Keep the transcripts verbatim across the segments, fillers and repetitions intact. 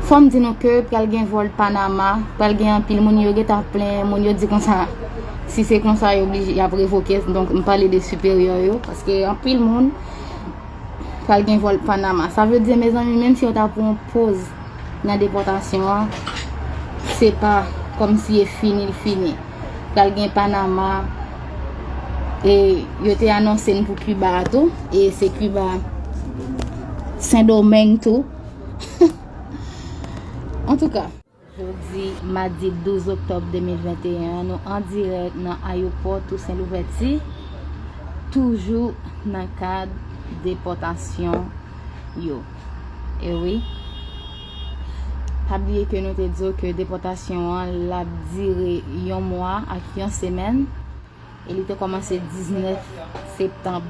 Fò m di nou ke pral gen vòl Panama, pral gen anpil moun, yo gentan plen, moun yo di konsa, si se konsa, yo oblije, y ap revoke, donk, m pale de siperyè yo, paske anpil moun pral gen vòl Panama. Sa vle di, mezanmi, menm si yo ta pran poz nan depòtasyon an, se pa kòmsi e fini, l fini. Pral gen Panama, e yo te anonse n pou Kiba a tou, e se Kiba, Sendomeng tou. Antouka, jodi madi douz oktòb de mil venteyen an, nou an dirèk nan ayewopò Tousen Louvèti, toujou nan kad depòtasyon yo. E wi, pa bliye ke nou te di w ke depòtasyon an l ap dire yon mwa ak yon semèn, e li te kòmanse diznèf septanm.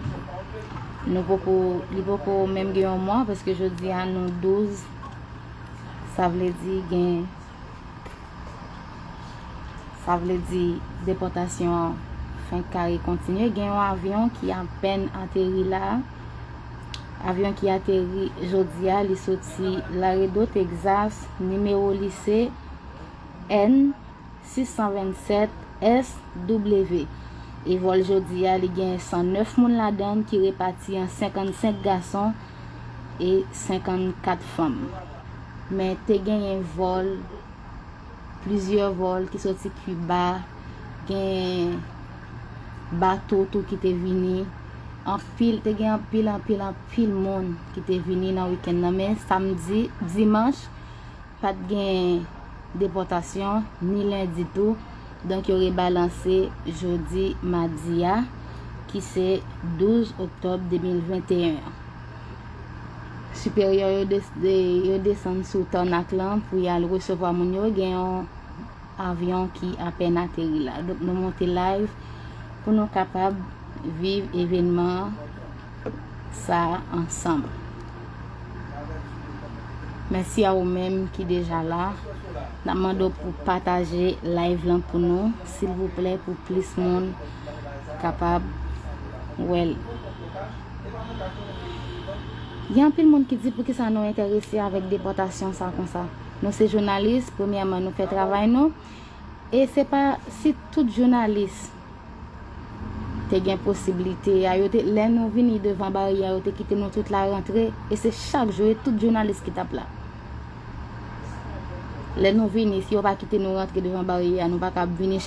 Nou poko, li poko menm gen yon mwa, paske jodi a nou douz, sa vle di gen, sa vle di depòtasyon an fenk kare kontinye. Gen yon avyon ki apèn ateri la, avyon ki ateri jodi a, li soti Laredo, Texas, nimewo li se N sis san vennsèt S W. E vòl jodi a, li gen san nèf moun ladan l ki repati an senkannsenk gason e senkannkat fanm. Men te genyen vòl, plizyè vòl ki soti Kiba, gen bato tou ki te vini. Anpil, te gen anpil, anpil, anpil moun ki te vini nan wikenn nan. Men samdi, dimanch, pa t gen depòtasyon, ni lendi tou. Donk, yo rebalanse jodi madi a, ki se douz oktòb de mil venteyen an. Siperyè yo, des- de- yo desann sou tònak lan pou y al resevwa moun yo. Gen yon avyon ki apèn ateri la. Donk, nou monte live pou nou kapab viv evènman sa a ansanm. Mèsi a ou menm ki deja la. N ap mande w pou pataje live lan pou nou, silvouplè, pou plis moun kapab wè l. Gen anpil moun ki di poukisa nou enterese avèk depòtasyon sa konsa. Nou se jounalis, premyèman, nou fè travay nou. E se pa si tout jounalis te gen posiblite a, yo te, lè nou vini devan baryè a, yo te kite nou tout la rantre, e se chak jou, e tout jounalis ki t ap la. Lè nou vini, si yo pa kite nou rantre devan baryè a, nou pa ka ap vini chak